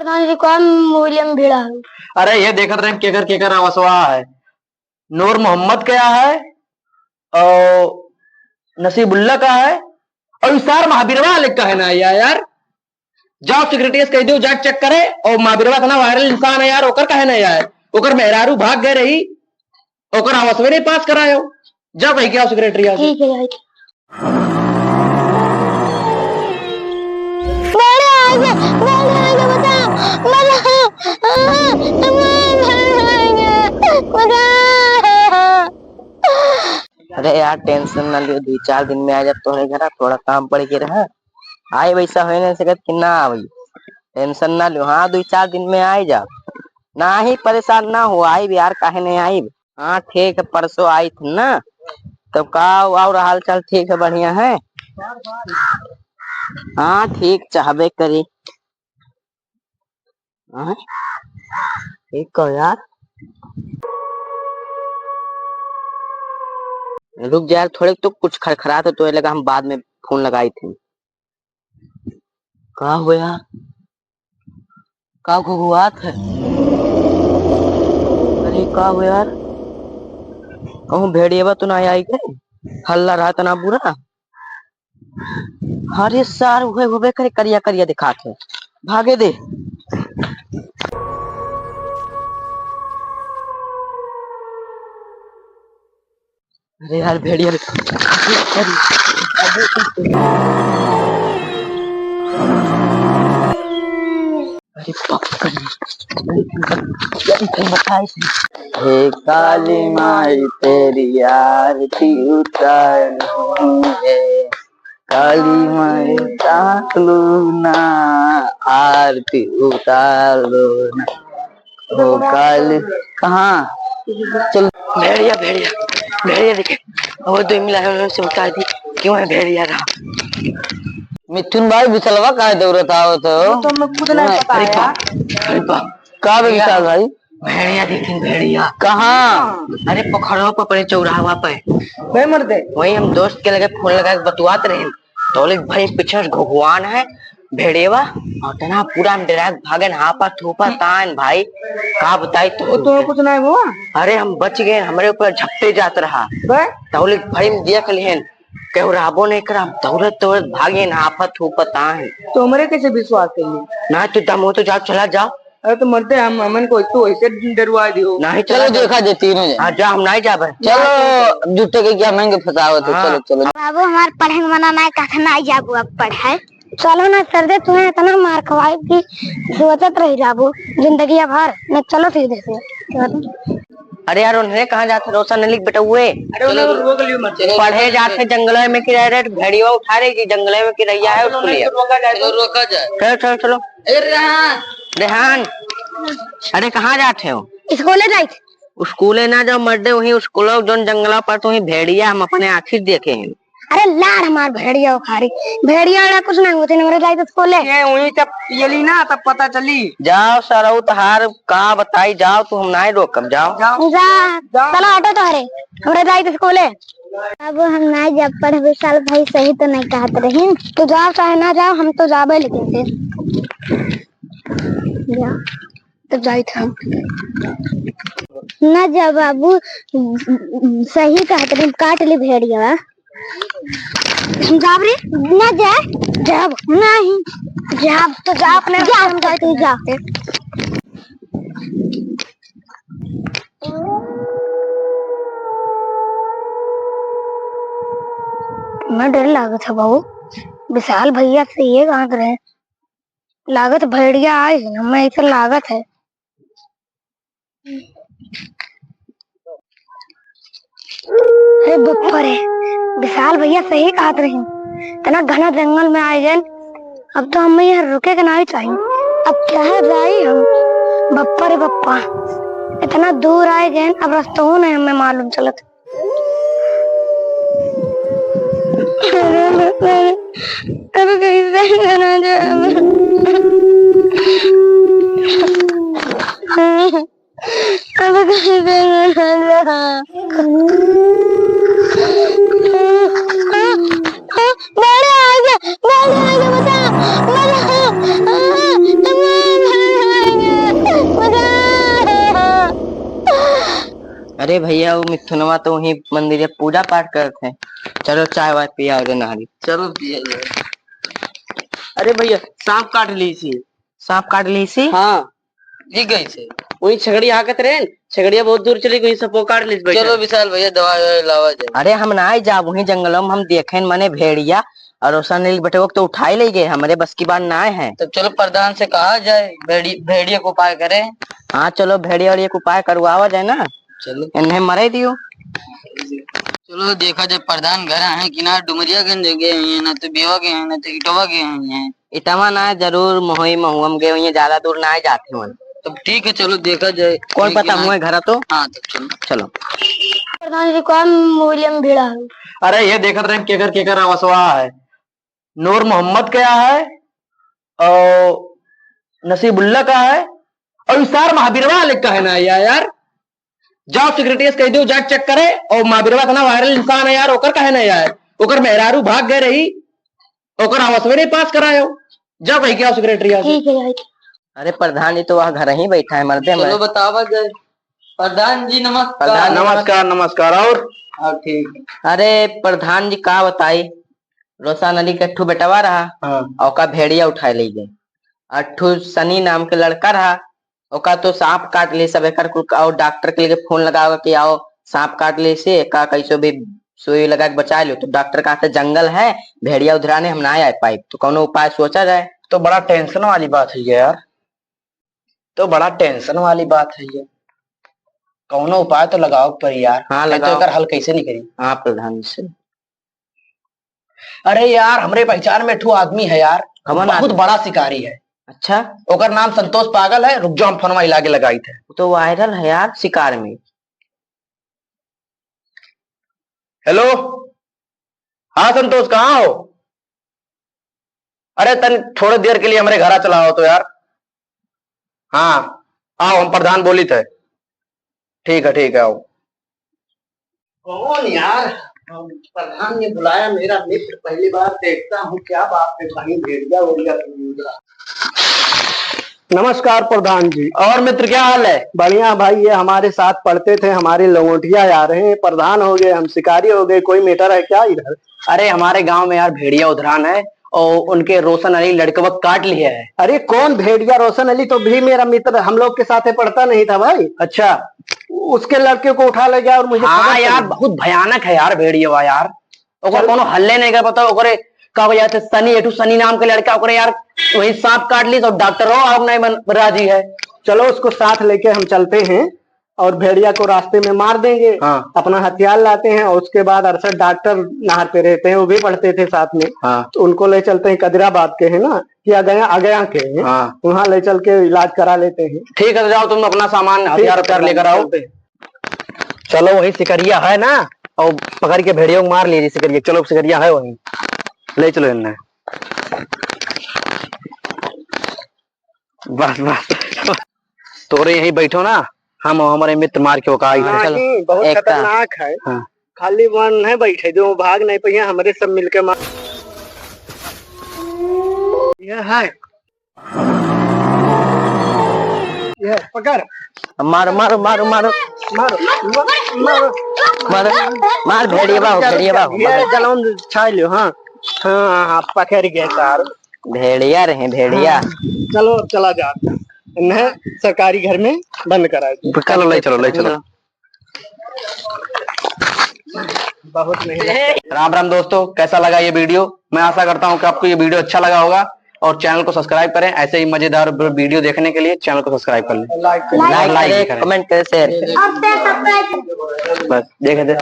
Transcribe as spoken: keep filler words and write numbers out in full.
पता नहीं कौन मूल्य में भिड़ा है। अरे, ये देखत रहे केकर, केकर आवासवा है। नूर मोहम्मद का है और नसीबुल्ला का है और ई सार महावीरवा वाले का है ना यार, यार। जाओ secretary से कह दो, जाके check करे। और महावीरवा इतना viral इंसान है यार, ओकर का है ना यार, ओकर मेहरारू भाग गए रही, ओकर आवासवे नहीं पास करायो। जाओ कहीं के आओ secretary यहाँ से। ठीक है, ठीक। बड़े आगे, बड़े आगे, बचाओ, बचाओ, बचाओ। अरे यार, tension ना लियो, दुई चार दिन में आ जाब तोहरे घरा, थोड़ा काम पड़ के रहा। आइब, वैसा होए नहीं सकत कि ना आइब, tension ना लियो। हाँ, दुई चार दिन में आइ जाब, नाही परेशान ना हो, आइब यार, काहे नहीं आइब। हाँ ठीक है, परसों आइत है ना, तब का और हाल चाल ठीक है, बढ़िया है? हाँ ठीक, चाहबे करी। हाँ? एक कहो यार। रुक जा यार, थोड़े तो कुछ खरखरात है, तो ये लगा हम बाद में फोन लगाई थी। का हुआ यार? का घुघुआत है? अरे का हुआ यार? कहूँ भेड़ियवा तो ना आई के? हल्ला रहा तना बुरा। अरे सार, उहे होबे करे, करिया करिया दिखात है, भागे दे। अरे यार भेड़िया रे। अरे बाप रे। हे काली माई तेरी आरती उतारूं है, काली माई ताकलू ना, आरती उतारो ना। ओ काली, कहाँ? चल। भेड़िया, भेड़िया, भेड़िया देखे। और दो मिला है, उनसे बता दी क्यों है भेड़िया रहा। मिथुन भाई, बिचलवा काहे दौड़त आवत हो? वो तो हमें खुद नहीं पता अरे है। बाप, अरे बाप। का बे विशाल भाई? भेड़िया देखिन, भेड़िया। कहाँ? अरे पोखरवा पर, अपने चौराहा पे। बे मर्दे। वही हम दोस्त के लगे फोन लगा के बतुआत रहे, तो बोले भाई पीछे से घुघुआन है, भेड़ियवा, और इतना पूरा हम डरा के भागन, हाँपा थूपा तान भाई, का बताई तो। वो तो कुछ नहीं हुआ। अरे हम बच गए, हमरे ऊपर झपटे जात रहा। बे? तो बोले भाई हम देख लिहन, केहू रहबो नहीं करा, हम दौड़त दौड़त भागे ना, आफत हूपत आए। तो हमरे कैसे विश्वास करिए? ना, तू दम हो तो जाओ, चला जाओ। अरे तो मरते हम, हमन को तू ऐसे डरवा दियो। नहीं, चलो चला जाओ। देखा जे तीनों जने। हाँ, जा, हम नहीं जाबे। चलो, अब झूठे के क्या महंगे फंसावत हो, हाँ। चलो, चलो। बाबू, हमार पढ़े के मना नहीं, कहा नहीं जाबू अब पढ़े। चलो ना सर दे, तुम्हें इतना मार खवाई कि सोचत रह जाबू जिंदगी भर। न चलो सीधे से। अरे यार, उन्हें कहाँ जात है रोशन अली के बेटउए? अरे उन्हें रोक लियो मत। पढ़े जात है जंगल में कि रह रहे भेड़िया उठा रहे जी, जंगल में कि रहिया है अरे उसको उन्हें लिए। तो रोका जाए, तो रोका जाए। चलो, चलो, चलो। ए रेहान। रेहान, अरे कहाँ जात है हो? स्कूले जाइत। स्कूले ना जाओ मर्दे, वहीं स्कूल जोन जंगला पर तो वहीं भेड़िया हम अपने आँखी देखे हैं। अरे लाड़ हमार भेड़िया उखाड़ी, भेड़िया वाला कुछ नहीं होते, हमरे जाइत स्कूले। ये वहीं तब पियली ना तब पता चली। जाओ सरऊ तहार का बताई, जाओ तू, हम नाहीं रोकब, जाओ। जाओ। जा, जाओ। चलो हटो तोहरे, हमरे जाइत स्कूले। अब हम नाहीं जब पढ़बे, साल भाई सही तो नहीं कहत रही। तू जाओ चाहे ना जाओ, हम तो जाबे लेकिन से। जा। तब जाइत हम। ना जा बाबू, सही कहत रही, काट ली भेड़िया। हम जाब रे, ना जा। जाब। नहीं। जाब तो जा अपने जा, हम जाइत ही जा। ना डर लागत है बाबू, विशाल भैया से ये कहत रहे। लागत भेड़िया आए है, हमें ऐसा लागत है। अरे बप्पा रे, विशाल भैया सही कहत रही, इतना घना जंगल में आए गए, अब तो हमें यहाँ रुके के ना ही चाहिए। अब कहाँ जाई हम? बप्पा रे बप्पा, इतना दूर आए गए, अब रस्तों नहीं हमें मालूम चलत। अब कैसे करा जाए? अब कैसे करा जाए? बड़े आगे, बड़े आगे, बचा, बचा। अरे भैया, वो मिथुनवा तो वहीं मंदिर में पूजा पाठ करत है। चलो चाय वाय पिया दे नहरी। चलो पिया जाए। अरे भैया, सांप काट लीसी। सांप काट लीसी? हाँ। ई कैसे? वहीं छगड़िया हाकत रहे, छगड़िया बहुत दूर चली गई, सपो काट लीस बैठे। चलो विशाल भैया, दवा ववा लावा जाए। अरे हम ना आए जाब, वहीं जंगलों में हम देखेन मने भेड़िया और ओसन नील बटवक तो उठाई ले गए, हमरे बस की बात ना है। तो चलो प्रधान से कहा जाए, भेड़ी-, भेड़िया को उपाय करे। हाँ चलो भेड़िया और एक उपाय करवावा जाए ना। चलो। इन्हें मरे दियो। चलो देखा जाए प्रधान घर है कि ना, डुमरियागंज गए हैं, ना तो बेवा गए हैं, ना तो इटवा गए हैं। इटवा ना, जरूर महुई महुअम गए हुए, ज्यादा दूर ना जाते हुए। तब ठीक है, चलो देखा जाए। कौन पता हुए घर तो। हाँ, तो चलो। चलो। प्रधान जी, कौन मोहल्ले में भिड़ा है? अरे, ये देखत रहे केकर केकर आवासवा है। नूर मोहम्मद का है और नसीबुल्ला का है और इसार महाबीरवा वाले का है ना या-, यार। जाओ सेक्रेटरी से कह दो, जाके चेक करे। और महाबीरवा इतना वायरल इंसान है यार, ओकर का है ना यार, ओकर मेहरारू भाग गए रही, ओकर आवासवे नहीं पास करायो। जाओ कही के आओ सेक्रेटरी से। ठीक है भाई। अरे प्रधान जी तो वहाँ घर ही बैठा है मर्दे। चलो बतावा जाए। प्रधान जी नमस्कार। प्रधान नमस्कार, नमस्कार। और? हाँ, ठीक। अरे प्रधान जी का बताई, रोशन अली के ठू बेटवा रहा, हाँ। और ओका भेड़िया उठाए ले गए। और ठू सनी नाम के लड़का रहा, ओका तो सांप काट ली सब एकर कुल, और डॉक्टर के लिए फोन लगाओ कि आओ सांप काट ली से एका कैसो भी सुई लगा के बचा लो। तो डॉक्टर कहा था जंगल है, भेड़िया उधराने हम ना आ पाए, तो कौनो उपाय सोचा जाए। तो बड़ा टेंशन वाली बात है ये यार, तो बड़ा टेंशन वाली बात है ये। कौनो उपाय तो लगाओ पर यार, हाँ, नहीं तो लगाओ। एकर हल कैसे निकली? हाँ प्रधान जी से। अरे यार, हमरे पहचान में ठू आदमी है यार, कौन बहुत आदमी? बड़ा शिकारी है। अच्छा। ओकर नाम संतोष पागल है। रुक जाओ, हम फोनवा इलागे लगाई थे। वो तो वायरल है यार शिकार में। हेलो, हाँ संतोष, कहाँ हो? अरे तन थोड़े देर के लिए हमरे घरा चला आओ तो यार। हाँ, आओ, हम प्रधान बोलित है। ठीक है, ठीक है, आओ। कौन यार? प्रधान ने बुलाया, मेरा मित्र, पहली बार देखता हूँ, क्या बात है, कहीं भेड़िया वेड़िया तो नहीं उधरा। नमस्कार प्रधान जी। और मित्र, क्या हाल है? बढ़िया भाई, ये हमारे साथ पढ़ते थे, हमारे लंगोटिया यार हैं, प्रधान हो गए, हम शिकारी हो गए, कोई मैटर है क्या इधर? अरे हमारे गांव में यार भेड़िया उधरान है और उनके रोशन अली लड़कवा काट लिया है। अरे कौन भेड़िया? रोशन अली तो भी मेरा मित्र, हम लोग के साथ पढ़ता नहीं था भाई। अच्छा। उसके लड़के को उठा ले गया और मुझे हाँ खबर यार, चली। बहुत भयानक है यार भेड़िया यार। ओकर चल। कोनो हल्ले नहीं कर पाता, ओकरे का हो जाते सनी, एठू सनी नाम के लड़का, ओकरे यार वही सांप काट ली तो डॉक्टर हो और नहीं बन, राजी है। चलो उसको साथ लेके हम चलते हैं और भेड़िया को रास्ते में मार देंगे। हाँ। अपना हथियार लाते हैं और उसके बाद अरसद डॉक्टर नहर पे रहते हैं, वो भी पढ़ते थे साथ में। हाँ। तो उनको ले चलते हैं, कदिराबाद के हैं ना, कि अगया, अगया के हैं। हाँ। वहाँ ले चल के इलाज करा लेते हैं। ठीक है, तो जाओ तुम अपना सामान, ठीक है, हथियार उथियार लेकर आओ। चलते हैं। चलो, वही शिकरिया है ना, और पकड़ के भेड़ियों को मार लीजिए शिकरिया। चलो, शिकरिया है वही, ले चलो इन्हें। बस, बस, तोरे यहीं बैठो ना, हम हमारे मित्र मार के ओका आई थे। चलो, नहीं, बहुत एकता। खतरनाक है। हाँ। खाली वन है बैठे, जो भाग नहीं पाइए, हमारे सब मिलके मार। यह है। ये पकड़। मारो, मारो, मारो, मारो। मारो, मारो, मारो। मारो, मार भेड़िया बाबू, भेड़िया बाबू, ये मारो। जलौन छाई लियो, हाँ। हाँ, हाँ, पकड़ गए तार। भेड़िया रहे, भेड़िया। हाँ, चलो, अब चला जा। इन्हें सरकारी घर में बंद करा दो। चलो, ले चलो, ले चलो। बहुत मेहनत। राम राम दोस्तों, कैसा लगा ये वीडियो? मैं आशा करता हूँ कि आपको ये वीडियो अच्छा लगा होगा और चैनल को सब्सक्राइब करें। ऐसे ही मजेदार वीडियो देखने के लिए चैनल को सब्सक्राइब कर लें। लाइक करें। लाइक करें, कमेंट करें, शेयर करें। बस, देखे थे।